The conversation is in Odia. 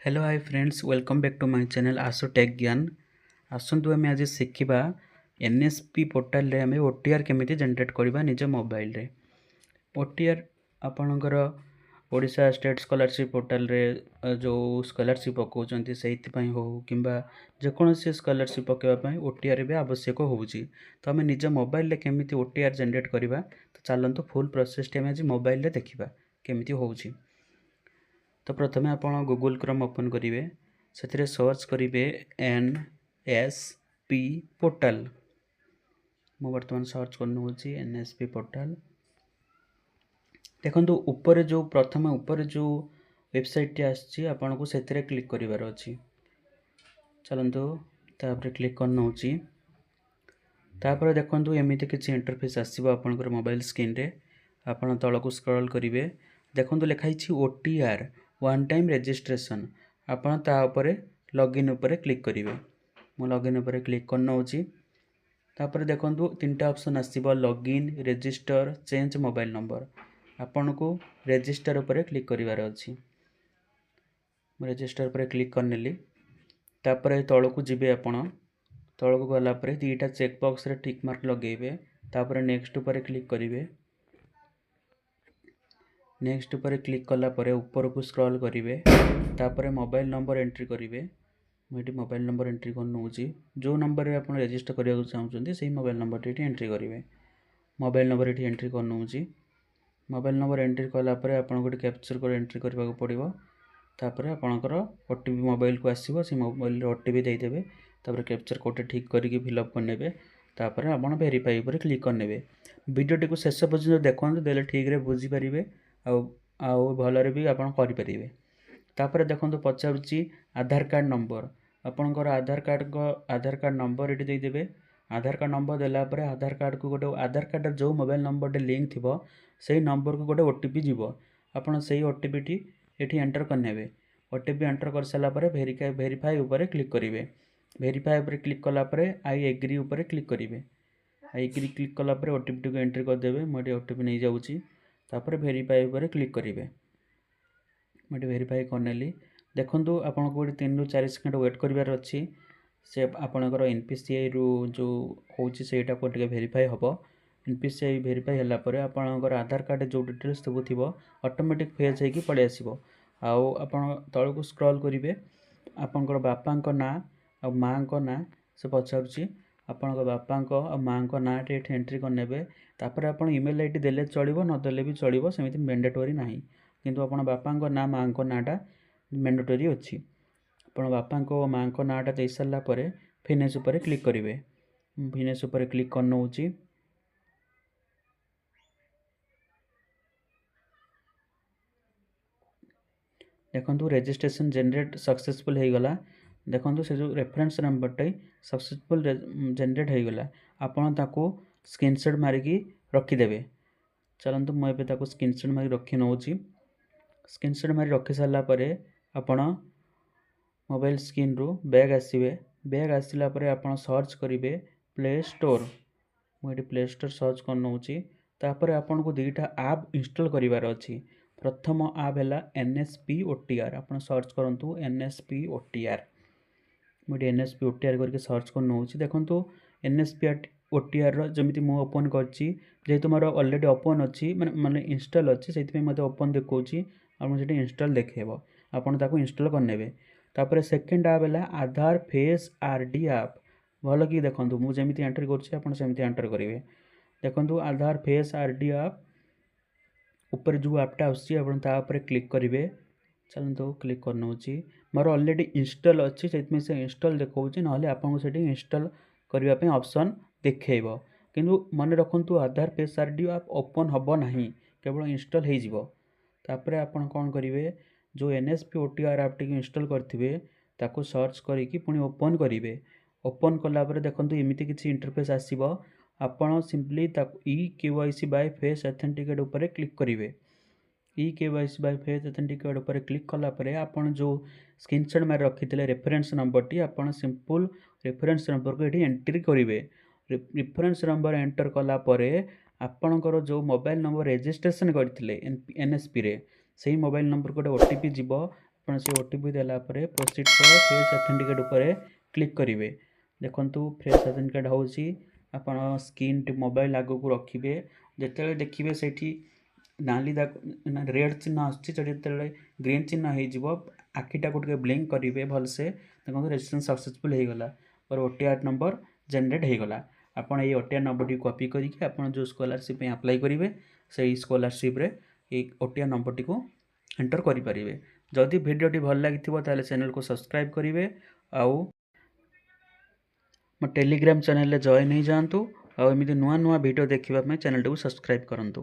Hello, hi friends, welcome back to my channel Asu take ଜ୍ଞାନ। ଆସନ୍ତୁ, ଆମେ ଆଜି ଶିଖିବା ଏନ୍ଏସ୍ପି ପୋର୍ଟାଲରେ ଆମେ ଓଟିଆର୍ କେମିତି ଜେନେରେଟ୍ କରିବା ନିଜ ମୋବାଇଲରେ। ଓଟିଆର୍ ଆପଣଙ୍କର ଓଡ଼ିଶା ଷ୍ଟେଟ୍ ସ୍କଲାରସିପ୍ ପୋର୍ଟାଲରେ ଯେଉଁ ସ୍କଲାରସିପ୍ ପକାଉଛନ୍ତି, ସେଇଥିପାଇଁ ହେଉ କିମ୍ବା ଯେକୌଣସି ସ୍କଲାରସିପ୍ ପକାଇବା ପାଇଁ ଓଟିଆର୍ ବି ଆବଶ୍ୟକ ହେଉଛି। ତ ଆମେ ନିଜ ମୋବାଇଲରେ କେମିତି ଓଟିଆର୍ ଜେନେରେଟ୍ କରିବା, ତ ଚାଲନ୍ତୁ, ଫୁଲ୍ ପ୍ରୋସେସ୍ଟି ଆମେ ଆଜି ମୋବାଇଲରେ ଦେଖିବା କେମିତି ହେଉଛି। ତ ପ୍ରଥମେ ଆପଣ ଗୁଗୁଲ୍ କ୍ରୋମ୍ ଓପନ୍ କରିବେ। ସେଥିରେ ସର୍ଚ୍ଚ କରିବେ ଏନ୍ଏସ୍ପି ପୋର୍ଟାଲ। ମୁଁ ବର୍ତ୍ତମାନ ସର୍ଚ୍ଚ କରିନେଉଛି ଏନ୍ଏସ୍ପି ପୋର୍ଟାଲ। ଦେଖନ୍ତୁ, ଉପରେ ଯେଉଁ ପ୍ରଥମେ ଉପରେ ଯେଉଁ ୱେବସାଇଟ୍ଟି ଆସିଛି, ଆପଣଙ୍କୁ ସେଥିରେ କ୍ଲିକ୍ କରିବାର ଅଛି। ଚାଲନ୍ତୁ, ତାପରେ କ୍ଲିକ୍ କରିନେଉଛି। ତାପରେ ଦେଖନ୍ତୁ, ଏମିତି କିଛି ଇଣ୍ଟରଫେସ୍ ଆସିବ ଆପଣଙ୍କର ମୋବାଇଲ ସ୍କ୍ରିନ୍ରେ। ଆପଣ ତଳକୁ ସ୍କ୍ରଲ୍ କରିବେ। ଦେଖନ୍ତୁ, ଲେଖା ହେଇଛି ଓଟିଆର୍, ୱାନ୍ ଟାଇମ୍ ରେଜିଷ୍ଟ୍ରେସନ୍। ଆପଣ ତା ଉପରେ ଲଗ୍ଇନ୍ ଉପରେ କ୍ଲିକ୍ କରିବେ। ମୁଁ ଲଗ୍ଇନ୍ ଉପରେ କ୍ଲିକ୍ କରିନେଉଛି। ତାପରେ ଦେଖନ୍ତୁ, ତିନିଟା ଅପସନ୍ ଆସିବ: login, register, change mobile number. ଆପଣଙ୍କୁ ରେଜିଷ୍ଟର ଉପରେ କ୍ଲିକ୍ କରିବାର ଅଛି। ମୁଁ ରେଜିଷ୍ଟର ଉପରେ କ୍ଲିକ୍ କରିନେଲି। ତାପରେ ତଳକୁ ଯିବେ ଆପଣ। ତଳକୁ ଗଲା ପରେ ଦୁଇଟା ଚେକ୍ ବକ୍ସରେ ଟିକ୍ ମାର୍କ ଲଗାଇବେ। ତାପରେ ନେକ୍ସଟ ଉପରେ କ୍ଲିକ୍ କରିବେ। ନେକ୍ସଟ ଉପରେ କ୍ଲିକ୍ କଲା ପରେ ଉପରକୁ ସ୍କ୍ରଲ୍ କରିବେ। ତାପରେ ମୋବାଇଲ ନମ୍ବର ଏଣ୍ଟ୍ରି କରିବେ। ମୁଁ ଏଠି ମୋବାଇଲ ନମ୍ବର ଏଣ୍ଟ୍ରି କରିନେଉଛି। ଯେଉଁ ନମ୍ବରରେ ଆପଣ ରେଜିଷ୍ଟର କରିବାକୁ ଚାହୁଁଛନ୍ତି, ସେଇ ମୋବାଇଲ ନମ୍ବରଟି ଏଠି ଏଣ୍ଟ୍ରି କରିବେ। ମୋବାଇଲ ନମ୍ବର ଏଠି ଏଣ୍ଟ୍ରି କରିନେଉଛି। ମୋବାଇଲ ନମ୍ବର ଏଣ୍ଟ୍ରି କଲା ପରେ ଆପଣଙ୍କୁ ଏଠି କ୍ୟାପଚା କୋଡ଼ ଏଣ୍ଟ୍ରି କରିବାକୁ ପଡ଼ିବ। ତାପରେ ଆପଣଙ୍କର ଓଟିପି ମୋବାଇଲକୁ ଆସିବ। ସେ ମୋବାଇଲରେ ଓଟିପି ଦେଇଦେବେ। ତାପରେ କ୍ୟାପଚା କୋଡ଼୍ଟି ଠିକ୍ କରିକି ଫିଲ୍ଅପ୍ କରିନେବେ। ତାପରେ ଆପଣ ଭେରିଫାଇ ଉପରେ କ୍ଲିକ୍ କରିନେବେ। ଭିଡ଼ିଓଟିକୁ ଶେଷ ପର୍ଯ୍ୟନ୍ତ ଦେଖନ୍ତୁ, ଦେଲେ ଠିକ୍ରେ ବୁଝିପାରିବେ ଆଉ ଭଲରେ ବି ଆପଣ କରିପାରିବେ। ତାପରେ ଦେଖନ୍ତୁ, ପଚାରୁଛି ଆଧାର କାର୍ଡ଼ ନମ୍ବର। ଆପଣଙ୍କର ଆଧାର କାର୍ଡ଼ ନମ୍ବର ଏଠି ଦେଇଦେବେ। ଆଧାର କାର୍ଡ଼ ନମ୍ବର ଦେଲା ପରେ ଆଧାର କାର୍ଡ଼କୁ ଗୋଟେ, ଆଧାର କାର୍ଡ଼ରେ ଯେଉଁ ମୋବାଇଲ ନମ୍ବରଟି ଲିଙ୍କ୍ ଥିବ, ସେଇ ନମ୍ବରକୁ ଗୋଟେ ଓଟିପି ଯିବ। ଆପଣ ସେଇ ଓଟିପିଟି ଏଠି ଏଣ୍ଟର କରିନେବେ। ଓଟିପି ଏଣ୍ଟର କରିସାରିଲା ପରେ ଭେରିଫାଏ ଉପରେ କ୍ଲିକ୍ କରିବେ। ଭେରିଫାଏ ଉପରେ କ୍ଲିକ୍ କଲା ପରେ I agri ଉପରେ କ୍ଲିକ୍ କରିବେ। I agri click କଲା ପରେ ଓଟିପିଟିକୁ ଏଣ୍ଟ୍ରି କରିଦେବେ। ମୁଁ ଏଠି ଓଟିପି ନେଇଯାଉଛି। ତାପରେ ଭେରିଫାଏ ଉପରେ କ୍ଲିକ୍ କରିବେ। ମୁଁ ଏଠି ଭେରିଫାଏ କରିନେଲି। ଦେଖନ୍ତୁ, ଆପଣଙ୍କୁ ଏଠି 3ରୁ 4 ସେକେଣ୍ଡ ୱେଟ୍ କରିବାର ଅଛି। ସେ ଆପଣଙ୍କର ଏନ୍ପିସିଆଇରୁ ଯେଉଁ ହେଉଛି, ସେଇଟାକୁ ଟିକେ ଭେରିଫାଏ ହେବ। ଏନ୍ପିସିଆଇ ଭେରିଫାଏ ହେଲା ପରେ ଆପଣଙ୍କର ଆଧାର କାର୍ଡ଼ରେ ଯେଉଁ ଡିଟେଲ୍ସ ସବୁ ଥିବ, ଅଟୋମେଟିକ୍ ଫେଚ୍ ହେଇକି ପଳେଇ ଆସିବ। ଆଉ ଆପଣ ତଳକୁ ସ୍କ୍ରଲ୍ କରିବେ। ଆପଣଙ୍କର ବାପାଙ୍କ ନାଁ ଆଉ ମାଆଙ୍କ ନାଁ ସେ ପଚାରୁଛି। ଆପଣଙ୍କ ବାପାଙ୍କ ଆଉ ମାଆଙ୍କ ନାଁଟି ଏଠି ଏଣ୍ଟ୍ରି କରିନେବେ। ତାପରେ ଆପଣ ଇମେଲ୍ ଆଇଡି ଦେଲେ ଚଳିବ, ନଦେଲେ ବି ଚଳିବ। ସେମିତି ମ୍ୟାଣ୍ଡେଟୋରି ନାହିଁ। କିନ୍ତୁ ଆପଣ ବାପାଙ୍କ ନାଁ, ମାଆଙ୍କ ନାଁଟା ମ୍ୟାଣ୍ଡେଟୋରି ଅଛି। ଆପଣ ବାପାଙ୍କ ଓ ମାଆଙ୍କ ନାଁଟା ଦେଇସାରିଲା ପରେ ଫିନିଶ୍ ଉପରେ କ୍ଲିକ୍ କରିବେ। ମୁଁ ଫିନିଶ୍ ଉପରେ କ୍ଲିକ୍ କରିନେଉଛି। ଦେଖନ୍ତୁ, ରେଜିଷ୍ଟ୍ରେସନ୍ ଜେନେରେଟ୍ ସକ୍ସେସଫୁଲ୍ ହେଇଗଲା। ଦେଖନ୍ତୁ, ସେ ଯେଉଁ ରେଫରେନ୍ସ ନମ୍ବରଟି ସକ୍ସେସଫୁଲ୍ ଜେନେରେଟ୍ ହେଇଗଲା। ଆପଣ ତାକୁ ସ୍କ୍ରିନସଟ୍ ମାରିକି ରଖିଦେବେ। ଚାଲନ୍ତୁ, ମୁଁ ଏବେ ତାକୁ ସ୍କ୍ରିନସଟ୍ ମାରି ରଖି ନେଉଛି। ସ୍କ୍ରିନସଟ୍ ମାରି ରଖି ସାରିଲା ପରେ ଆପଣ ମୋବାଇଲ ସ୍କ୍ରିନ୍ରୁ ବ୍ୟାକ୍ ଆସିବେ। ବ୍ୟାକ୍ ଆସିଲା ପରେ ଆପଣ ସର୍ଚ୍ଚ କରିବେ ପ୍ଲେ ଷ୍ଟୋର୍। ମୁଁ ଏଠି ପ୍ଲେ ଷ୍ଟୋର୍ ସର୍ଚ୍ଚ କରିନେଉଛି। ତାପରେ ଆପଣଙ୍କୁ ଦୁଇଟା ଆପ୍ ଇନଷ୍ଟଲ୍ କରିବାର ଅଛି। ପ୍ରଥମ ଆପ୍ ହେଲା ଏନ୍ଏସ୍ପି ଓଟିଆର୍। ଆପଣ ସର୍ଚ୍ଚ କରନ୍ତୁ ଏନ୍ଏସ୍ପି ଓଟିଆର୍। ମୁଁ ଏଠି ଏନ୍ଏସ୍ପି ଓଟିଆର୍ କରିକି ସର୍ଚ୍ଚ କରିନେଉଛି। ଦେଖନ୍ତୁ, ଏନ୍ଏସ୍ପି ଓଟିଆର୍ର ଯେମିତି ମୁଁ ଓପନ୍ କରିଛି, ଯେହେତୁ ମୋର ଅଲରେଡ଼ି ଓପନ୍ ଅଛି, ମାନେ ଇନଷ୍ଟଲ୍ ଅଛି, ସେଇଥିପାଇଁ ମୋତେ ଓପନ୍ ଦେଖାଉଛି। ଆପଣ ସେଠି ଇନଷ୍ଟଲ୍ ଦେଖେଇବ। ଆପଣ ତାକୁ ଇନଷ୍ଟଲ୍ କରିନେବେ। ତାପରେ ସେକେଣ୍ଡ ଆପ୍ ହେଲା ଆଧାର ଫେସ୍ ଆର୍ଡି ଆପ୍। ଭଲ କି ଦେଖନ୍ତୁ, ମୁଁ ଯେମିତି ଏଣ୍ଟ୍ରି କରୁଛି, ଆପଣ ସେମିତି ଏଣ୍ଟର କରିବେ। ଦେଖନ୍ତୁ, ଆଧାର ଫେସ୍ ଆର୍ଡି ଆପ୍ ଉପରେ ଯେଉଁ ଆପ୍ଟା ଆସୁଛି, ଆପଣ ତା ଉପରେ କ୍ଲିକ୍ କରିବେ। ଚାଲନ୍ତୁ, କ୍ଲିକ୍ କରିନେଉଛି। ମୋର ଅଲରେଡ଼ି ଇନଷ୍ଟଲ୍ ଅଛି, ସେଥିପାଇଁ ସେ ଇନଷ୍ଟଲ୍ ଦେଖାଉଛି। ନହେଲେ ଆପଣଙ୍କୁ ସେଠି ଇନଷ୍ଟଲ୍ କରିବା ପାଇଁ ଅପସନ୍ ଦେଖେଇବ। କିନ୍ତୁ ମନେ ରଖନ୍ତୁ, ଆଧାର ଫେସ୍ ଆର୍ଡି ଆପ୍ ଓପନ୍ ହେବ ନାହିଁ, କେବଳ ଇନଷ୍ଟଲ୍ ହେଇଯିବ। ତାପରେ ଆପଣ କ'ଣ କରିବେ? ଯେଉଁ ଏନ୍ଏସ୍ପି ଓଟିଆର୍ ଆପ୍ଟିକୁ ଇନଷ୍ଟଲ୍ କରିଥିବେ, ତାକୁ ସର୍ଚ୍ଚ କରିକି ପୁଣି ଓପନ୍ କରିବେ। ଓପନ୍ କଲା ପରେ ଦେଖନ୍ତୁ, ଏମିତି କିଛି ଇଣ୍ଟରଫେସ୍ ଆସିବ। ଆପଣ ସିମ୍ପଲି ତାକୁ e-KYC by face authenticate ଉପରେ କ୍ଲିକ୍ କରିବେ। e-KYC by face authenticate ଉପରେ କ୍ଲିକ୍ କଲା ପରେ ଆପଣ ଯେଉଁ ସ୍କ୍ରିନସଟ୍ ମାରି ରଖିଥିଲେ ରେଫରେନ୍ସ ନମ୍ବରଟି, ଆପଣ ସିମ୍ପଲ୍ ରେଫରେନ୍ସ ନମ୍ବରକୁ ଏଠି ଏଣ୍ଟ୍ରି କରିବେ। ରେଫରେନ୍ସ ନମ୍ବର ଏଣ୍ଟର କଲା ପରେ ଆପଣଙ୍କର ଯେଉଁ ମୋବାଇଲ ନମ୍ବର ରେଜିଷ୍ଟ୍ରେସନ୍ କରିଥିଲେ ଏନ୍ଏସ୍ପିରେ, ସେଇ ମୋବାଇଲ ନମ୍ବରକୁ ଗୋଟେ ଓଟିପି ଯିବ। ଆପଣ ଆପଣ ସେ ଓଟିପି ଦେଲା ପରେ ପ୍ରୋସିଡ୍ ଫର୍ ଫେସ୍ ଅଥେଣ୍ଟିକେଟ୍ ଉପରେ କ୍ଲିକ୍ କରିବେ। ଦେଖନ୍ତୁ, ଫେସ୍ ଅଥେଣ୍ଟିକେଟ୍ ହେଉଛି। ଆପଣ ସ୍କ୍ରିନ୍ଟି ମୋବାଇଲ୍ ଆଗକୁ ରଖିବେ। ଯେତେବେଳେ ଦେଖିବେ ସେଇଠି ନାଲି ଦାଗ, ରେଡ଼୍ ଚିହ୍ନ ଆସୁଛି, ସେଠି ଯେତେବେଳେ ଗ୍ରୀନ୍ ଚିହ୍ନ ହେଇଯିବ, ଆଖିଟାକୁ ଟିକେ ବ୍ଲିଙ୍କ କରିବେ ଭଲସେ। ଦେଖନ୍ତୁ, ରେଜିଷ୍ଟ୍ରେସନ୍ ସକ୍ସେସଫୁଲ୍ ହେଇଗଲା। ମୋର ଓଟିଆର୍ ନମ୍ବର ଜେନେରେଟ୍ ହେଇଗଲା। ଆପଣ ଏଇ ଓଟିଆର୍ ନମ୍ବରଟିକୁ କପି କରିକି ଆପଣ ଯେଉଁ ସ୍କଲାରସିପ୍ ପାଇଁ ଆପ୍ଲାଏ କରିବେ, ସେଇ ସ୍କଲାରସିପ୍ରେ ଏଇ ଓଟିଆର୍ ନମ୍ବରଟିକୁ ଏଣ୍ଟର କରିପାରିବେ। ଯଦି ଭିଡ଼ିଓଟି ଭଲ ଲାଗିଥିବ, ତାହେଲେ ଚ୍ୟାନେଲକୁ ସବସ୍କ୍ରାଇବ୍ କରିବେ ଆଉ ମୋ ଟେଲିଗ୍ରାମ ଚ୍ୟାନେଲରେ ଜଏନ୍ ହେଇଯାଆନ୍ତୁ। ଆଉ ଏମିତି ନୂଆ ନୂଆ ଭିଡ଼ିଓ ଦେଖିବା ପାଇଁ ଚ୍ୟାନେଲଟିକୁ ସବସ୍କ୍ରାଇବ୍ କରନ୍ତୁ।